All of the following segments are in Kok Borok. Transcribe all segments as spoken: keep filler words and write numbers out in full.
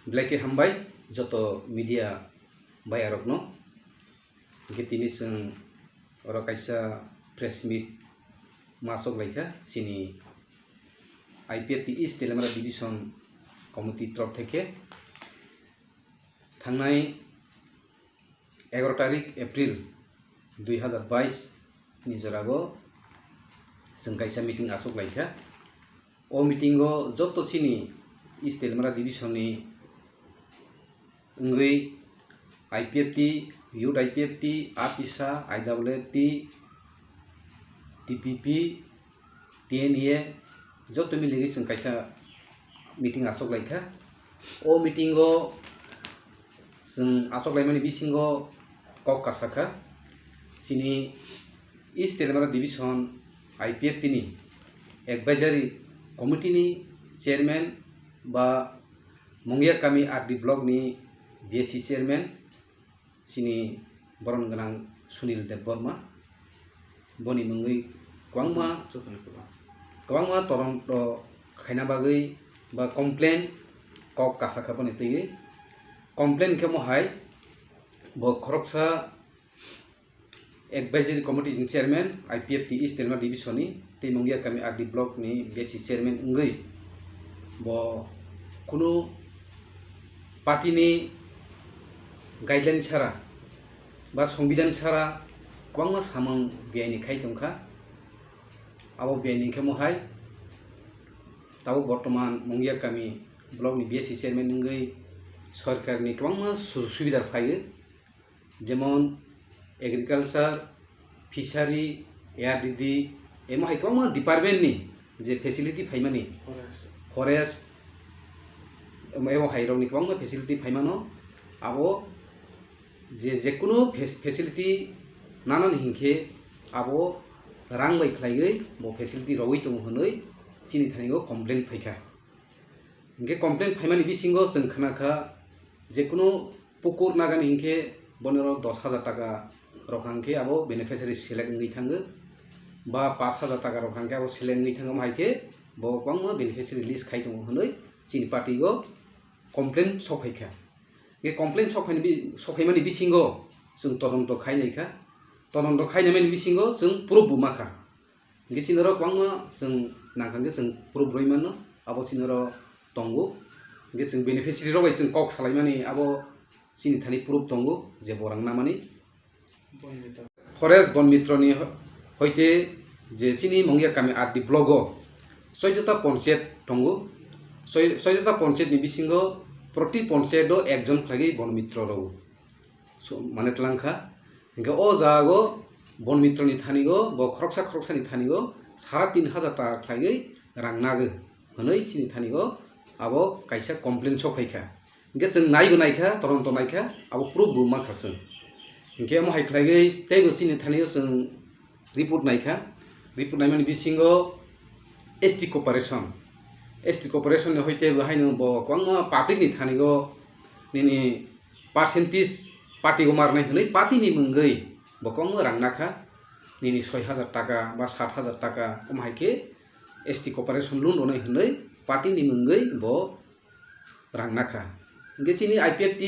Belai khe hambai joto media bayarokno. Hwnkhe tini chwng oro kaisa press meet ma achuk laikha chini I P F T East Teliamura Division Committee torop theke. Thangnai egaro tarik April dui hazar bais ni jora o chwng kaisa meeting achuk laikha. O meeting o joto chini East Teliamura Division ni wngwi I P F T, Youth I P F T, APSA, I W F T, T P P, T N A, joto miligwi chwng kaisa meeting achuk laikha. O meeting o chwng achuk laimani bisingo kok kasakha, chini East Teliamura Division I P F T ni Advisory Committee ni Chairman ba Mungiakami R D Block ni B S C Chairman, chini borom gwnang Sunil Debbarma, boni mungwi kwbangma, kwbangma toronto khaina bagwi ba complain kok kasakha boni twiwi. Complain khe mohai bo khoroksa Advisory Committee ni Chairman, I P F T East Teliamura Division ni, tei Mungiakami R D Block ni B S C Chairman wngwi bo kunu party ni guideline sara ba Songbidan sara kwbangma samung biyaini khai tongkha. Abo biyaini hwnkhe mohai tabuk bortoman Mungiakami Block ni B S C Chairman wngwi sorkar ni kwbangma sujog subida phaiwi, jemon agriculture, fishery, A R D D, emo hai kwbangma department ni je facility phaimani, forest, emo, emo hai rokni kwbangma facility phaimano, abo je, jekunu fac-, facility nanani hinkhe abo rang bai khlaiwi bo facility rogwi tongo hwnwi chini thani o complain phaikha. Hinkhe complain phaimani bisingo chwng khnakha, jekunu pukur nagani hinkhe boniro dos hajar taka rok hinkhe abo beneficiary select wngwi thango, ba pash hajar taka rok hinkhe abo select wngwi thango, haikhe bo kwbangma beneficiary list khai tongo hwnwi chini party o complain sokphaikha. Hinkhe complain sokphaini bi-, sokphaimani bisingo chwng todonto khainaikha, todonto khainaimani bisingo chwng proof bo makha. Hinkhe chini oro kwbangma chwng nangkha hinkhe chwng proof rwui mano, abo chini oro tongo. Hinkhe chwng beneficiary rok bai chwng kok salaimani abo chini thani proof tongo je bo rang namani. Forest Bon Mitro ni ho-, hoite je chini Mungiakami R D Block o choidota ponchayat tongo. Choi-, choidota ponchayat ni bisingo proti ponchayat o ekjon khlaiwi Bon Mitro rw. So, mane tlangkha. Hinkhe o jaga o Bon Mitro ni thani o, bo khoroksa khoroksa ni thani o sara tin hajar taka khlaiwi rang nago hwnwi chini thani o abo kaisa complain sokphaikha. Hinkhe chwng naibo naikha, todonto naikha, abo proof bo mankha chwng. Hinkhe omo hai khlaiwi teibo chini thani o chwng report naikha. Report naimani bisingo S T corporation, S T corporation ni hoite bo haino bo kwbangma public ni thani o nini percentage party o marnai hwnwi party ni mungwi bo kwbangma rang nakha, nini soi hajar taka ba sat hajar taka, omo hai khe S T corporation loan rwnai hwnwi party ni mungwi bo rang nakha. Hinkhe chini I P F T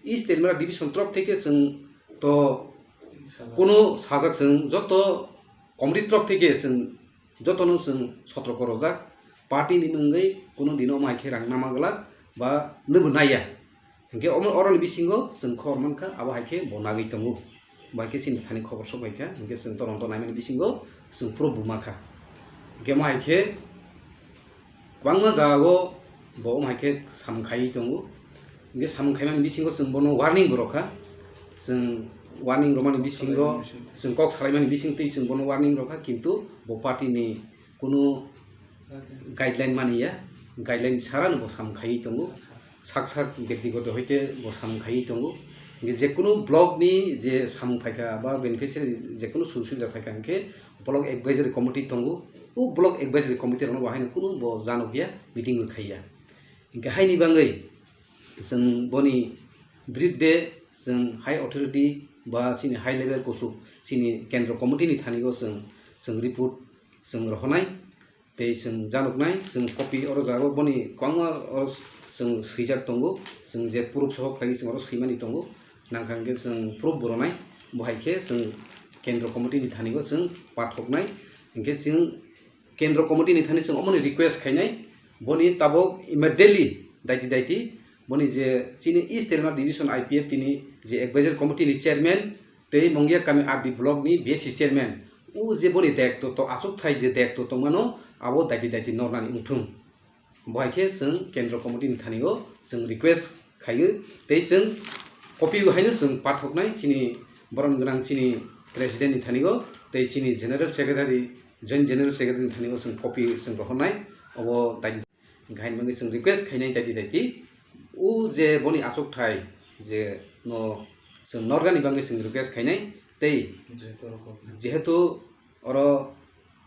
East Teliamura Division torop theke chwng to kunu sajak, chwng joto committee torop theke chwng jotono chwng sotroko rojak, party ni mungwi kunu dino omo hai khe rang nama glak ba nwbo naiya. Hinkhe omo oroni bisingo chwng khobor mankha, abo hai khe bo nagwi tongo. Bo hai khe chini thani khobor sok bai kha, hinkhe chwng todonto naimani bisingo chwng proof bo mankha. Hinkhe omo hai khe kwbangma jagao bo omo hai khe samung khaiwi tongo. Hinkhe samung khaimani bisingo chwng bono warning bo rwkha. Chwng warning rwmani bisingo, chwng kok salaimani bising twi chwng bono warning rwkha, kintu bo party ni kunu guideline maniya, guideline sarano bo samung khaiwi tongo. Sak sak bektigoto hoite bo samung khaiwi tongo. Hinkhe jekunu block ni je samung phaikha ba beneficiary jekunu sujog subida phaikha hinkhe block advisory committee tongo. O block advisory committee rokno bo haino kunu bo janokya, meeting bo khaiya. Hinkhe haini bagwi chwng boni brief de chwng high authority ba chini high level kusuk chini kendro committee ni thani o chwng, chwng report chwng rohornai. Tei chwng janoknai, chwng copy oro jago boni kwbangma oro Chwng swijak tongo, chwng je proof sohor khlaigwi chwng oro swimani tongo, nangkha hwnkhe chwng proof bo rwnai, bo hai khe chwng kendro committee ni thani o chwng pathoknai, hwnkhe chwng kendro committee ni thani chwng omoni request khainai, boni tabok immediately daiti daiti boni je chini East Telangana Division I P F T ni je advisory committee ni chairman tei Mongia kami R D block ni B S C chairman, o je boni daitto to achukthai je daitto tongmano abo daiti daiti nornani wngthung. Bo hai khe chwng kendro committee ni thani o chwng request khaio tei chwng copy bo haino chwng pathoknai chini borom gwnang chini president ni thani o tei chini general secretary, joint general secretary ni thani o chwng copy chwng rohornai. Obo daiti, hwnka hini bagwi chwng request khainai daiti daiti o je boni achukthai je no chwng norgani bagwi chwng request khainai tei jehetu oro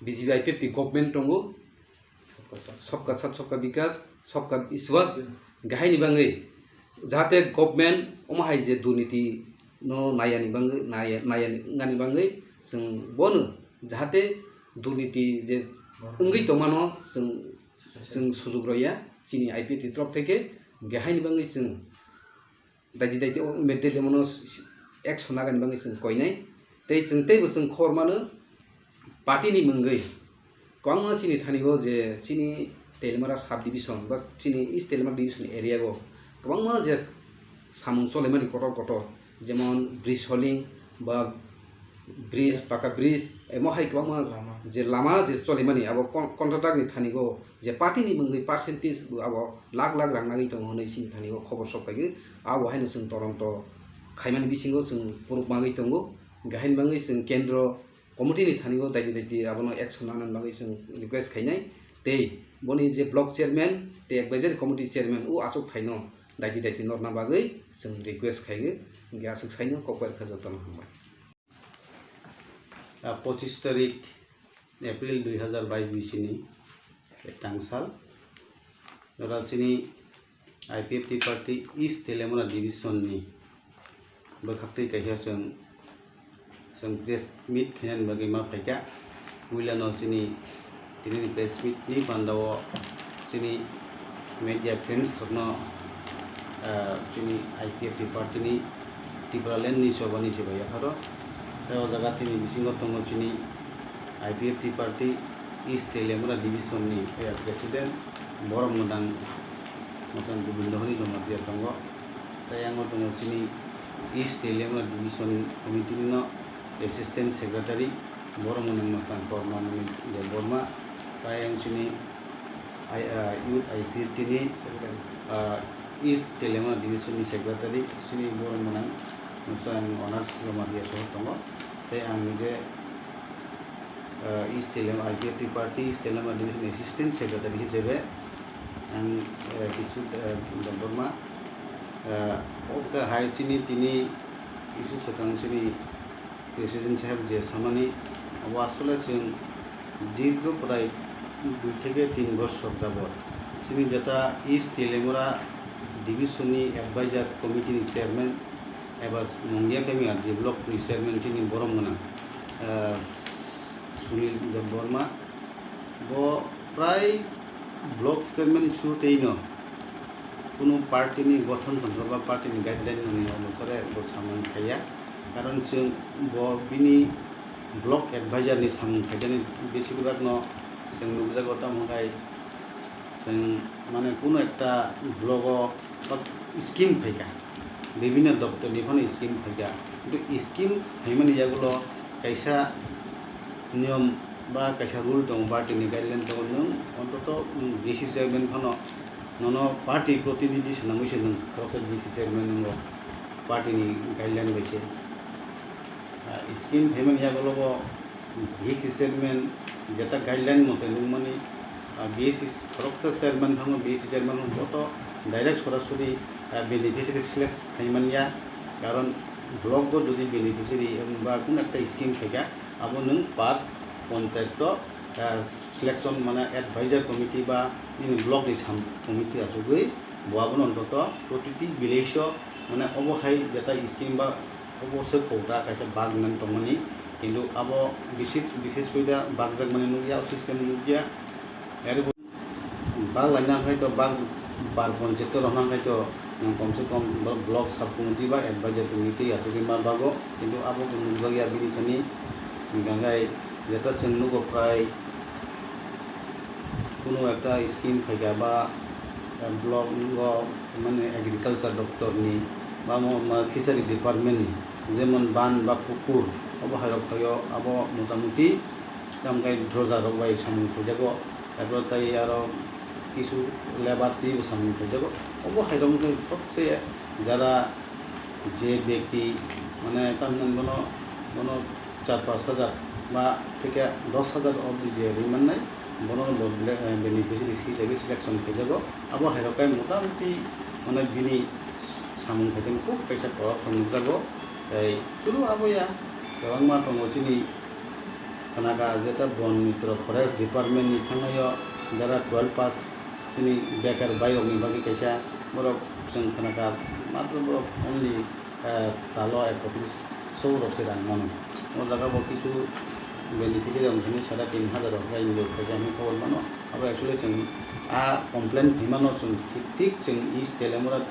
B J P I P F T government tongo, सबका साथ, सबका विकास, सबका विश्वास, hwnka haini bagwi jahate government omo hai je durniti no nayani bagwi, naya-, nayani wngani bagwi chwng bono jahate durniti je wngwi tongmano chwng, chwng sujuk rwya chini I P F T ni torop theke, hwnka haini bagwi chwng daiti daiti o immediately mono action nagani bagwi chwng koinai. Tei chwng teibo chwng khobor mano, party ni mungwi kwbangma chini thani o je chini Teliamura sub division ba chini East Teliamura division area o kwbangma je samung cholemani kotor kotor, jemon bridge holing ba bridge, paka bridge, emo hai kwbangma je lama je cholimani abo con-, contractor ni thani o je party ni mungwi percentage bo abo lakh lakh rang nagwi tongo hwnwi chini thani o khobor sok phaio. Abo haino chwng toronto khaimani bisingo chwng proof magwi tongo. Hwnka haini bagwi chwng kendro committee ni thani o daiti daiti abono action nanani bagwi chwng request khainai. Tei boni je block chairman tei advisory committee chairman o achuk thaino daiti daiti norna bagwi chwng request khaio. Hwnka aswk saino kok bai rwkha jotono hambai. Ah, pochis tarik April dui hazar bais bisini tangsal. Ora chini I P F T party East Teliamura division ni bwkhaktwi kaisa chwng, chwng press meet khainani bagwi ma phaikha. Puilano chini Tini ni press meet ni panda o chini media friends rokno, ah, chini I P F T party ni Tipraland ni choba ni se bai yapharo. Tei o jaga tini bisingo tongo chini I P F T party East Teliamura division ni, eh, president Borom Gwnang Mwchang Gobindo Hori Jamatia tongo. Tei ang o tongo chini East Teliamura division committee ni no Assistant Secretary Borom Gwnang Mwchang Korma Mani Debbarma, tei ang chini I, ah, Youth I P F T ni, ah, East Teliamura Division ni Secretary chini Borom Gwnang Mwchang Onas Jamatia sohor tongo. Tei ang nije, ah, East Teliamura I P F T Party East Teliamura Division Assistant Secretary hisabe ang, eh, kisu, eh, Debbarma, eh, oka hai chini tini kisu swkang chini President saheb je samani, abo asole chwng dirgho prai dui theke tin bosor jabot chini jeta East Teliamura Division ni Advisor Committee ni Chairman eba Mungia Kami R D block ni Chairman chini Borom Gwnang, ah, Sunil Debbarma. Bo prai block chairman su tei no kunu party ni gothon tongkha ba party ni guideline ni onusare bo samung khaiya, karon chwng bo bini block advisor ni samung khaijani besibak no chwng nukjago, tamo khe chwng mane kunu ekta block o scheme phaikha, bibhinno doptor ni phano scheme phaikha, kintu scheme phaimani yagulo kaisa niyom ba kaisa rule tongo, party ni guideline tongo, nwng ontoto, nwng D C chairman phano nono party protinidhi swnamwi se nwng khoroksa D C chairman nwngo party ni guideline bai se. Ah, scheme phaimani yagulo bo D C chairman jeta guideline mote nungmani, ah, B S C khoroksa chairman phano, B S C chairman phano boto direct sorasori, ah, beneficiary select khaimanya, karon block o jodi beneficiary ba kun ekta scheme phaikha, abo nwng par ponchayat o, ah, selection mane advisor committee ba nini block ni sam committee achugwi bo abono ontoto protiti village o mane obo hai jeta scheme ba obo se kogra kaisa bag nang tongmani, kintu abo bisis, bisis koi da bagjak mani nukya, o system nukya. Ero bag laina hai to bag Par ponchayat rok hwnkhai to, um, komse kom bo-, block sub committee ba advisor committee achugwi ma bago, kintu abo bo nukjakya bini thani, hwnkhai jeta chwng nugo prai kunu ekta scheme phaikha ba, eh, block o mane agriculture doptor ni ba mo-, ma fishery department ni, jemon ban ba pukur, obo hai rok phaio, abo motamuti tamkhe droja rok bai samung khaijago, abo tai aro kisu labour twi bo samung khaijago. Obo hai rok wngkhe sobse jara je bekti mane tamni bono, bono char pash hajar ba theke dos hajar obdi je ri mannai, bono bo ble-, eh, beneficiary hisabe selection khaijago. Abo hai rok khe motamuti mane bini samung khaitani kok kaisa corruption nukjago. Tei chwlo abo ya kwbangma tongo chini khnakha jeta Bon Mitro Forest Department ni thangnaio jara twelve pass chini bekar bairokni bagwi kaisa borok chwng khnakha matro borok only, eh, talo ekotris so rok se rang mano. O jaga bo kisu beneficiary rok thani sara tin hajar rok bai ni khaikha hinwi khobor mano. Abo actually chwng a complaint himano chwng thik thik chwng East Teliamura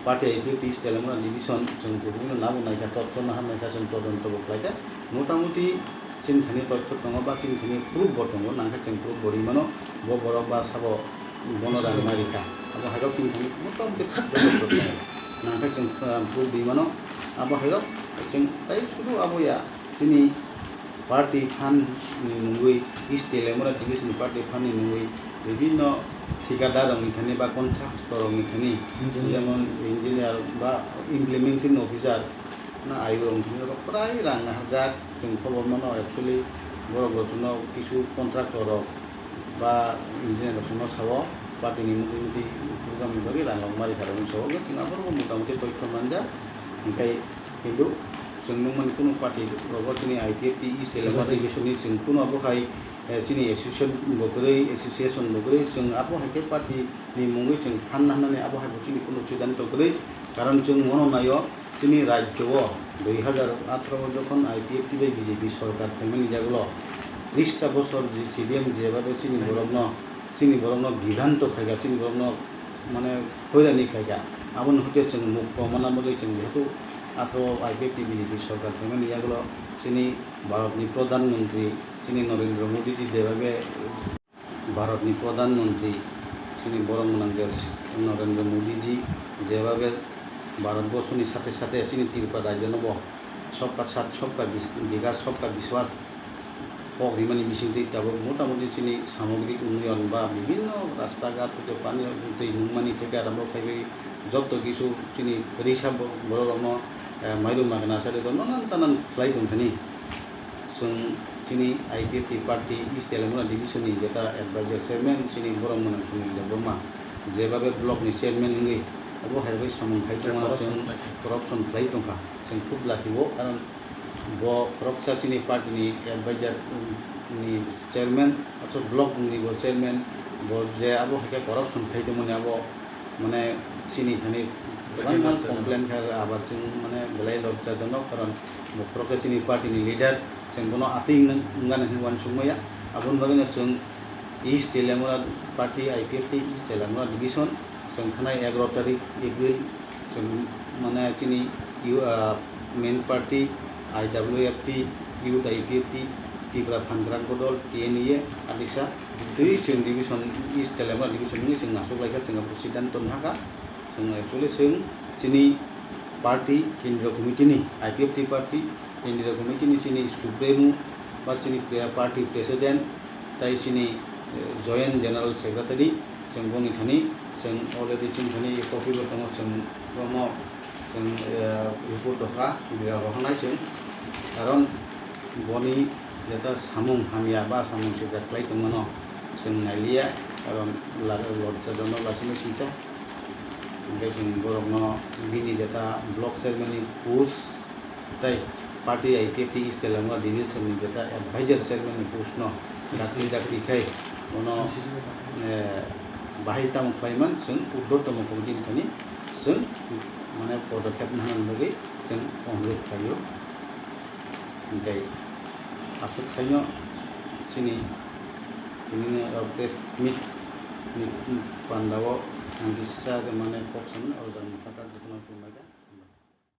party I P F T East Teliamura division chwng kubui no nabo naikha, totto naha naikha, chwng todonto bo khlaikha. Motamuti chini thani totto tongo ba chini thani proof bo tongo, nangkhe chwng proof bo ri mano, bo borok ba sabo bono rang ma rikha. Abo hairok chini thani motamuti proof bo tongo. Nangkhe chwng, ah, proof ri mano, abo hairok chwng tai sudu abo ya chini party phan ni mungwi, East Teliamura division ni party phan ni mungwi bibinno thikadar rokni thani ba contractor rokni thani, engineer, jemon engineer ba implementing officer na I O rokni thani oro prai rang naharjak. Chwng khobor mano, actually borok bo chwngno kisu contractor rok ba engineer rok chwngno sao, party ni muti muti program ni bagwi rang rok ma rikha rok sao, chwng aphuru motamuti totto manjak. Hinkhe Kintu chwng nukmani kunu party rogo chini I P F T East Teliamura division ni chwng kunu abo hai, eh, chini association bo kwrwi, association bo kwrwi, chwng abo hai khe party ni mungwi chwng phan na hwnani abo hai bo chini kunu siddhanto kwrwi. Karon chwng mono naio chini rajyo o dui hazar atharo o jokhon I P F T bai B J P sorkar phaimani yagulo trista bosor je C P M jebabe chini borokno chini borokno bibhanto khaikha, chini borokno mane hoirani khaikha. Aboni hwnkhe chwng mukto manna bagwi chwng jehetu aphuru I P F T B J P sorkar phaimani yagulo chini Bharatni Pradhan Mantri, chini Narendra Modi ji jebabe Bharatni Pradhan Mantri, chini borok mwnang je Narendra Modi ji jebabe Bharat borsoni sathe sathe chini Tripura rajyono bo Sabka Saath, Sabka Bis-, Vikas, Sabka Vishwas kok rimani bisingtwi tabuk motamuti chini samogrik unnoyon ba bibinno rasta ghat hoite pani twi nungmani theke arombo khaiwi jotto kisu chini kwrwisa bo-, bororokno, eh, mairum magna sari nanan tanan khlai tongthani. Chwng chini I P F T party East Teliamura division ni jeta advisor chairman chini borok mwnang Sunil Debbarma jebabe block ni chairman wngwi obo hai bai samung khai tongmano chwng corruption khlai tongkha, chwng khub lachio, karon bo khoroksa chini party ni advisor, um, ni chairman, aswk block ni bo chairman, bo je abo hai khe corruption khai tongmani abo mane chini thani kwbangma complain kha, abar chwng mane belai lobjajonok, karon bo khoroksa chini party ni leader, chwng bono atwi wngna, wngna hinwi uansukmaya. Aboni bagwino chwng East Teliamura party, I P F T East Teliamura division, chwng thanai egaroh tarik April, chwng mane chini U-, ah, main party, I W F T, Youth I P F T, Tripura Phan Gwrak Bodol, T N E A, Adisa, twi chwng division, East Teliamura division ni chwng aswk laikha, chwng abo siddhanto nahakha. Chwng actually chwng chini party kendriya committee ni, I P F T party kendriya committee ni chini supremo ba chini pre-, party president tai chini, eh, joint general secretary, chwng boni thani chwng already chini thani copy bo tongo, chwng bono chwng, eh, report rwkha, bira rohornai chwng, karon boni jeta samung hamya ba samung sijak khlai tongmano chwng nailiya, karon la-, lobjajono lachini singcha. Hingke chwng borokno bini jeta block chairman ni post tei party I P F T East Teliamura division ni jeta advisor chairman ni post no dakti dakti khai bono, eh, bahai tamo khlaiman chwng urdhottomo committee ni thani chwng mane podokhep nahna bagwi chwng onurodh khlaio. Hingke aswk saino chini tini press meet ni pandao Ang kisa khe mane kok samani o jaga motha kha jotono khulumbai kha.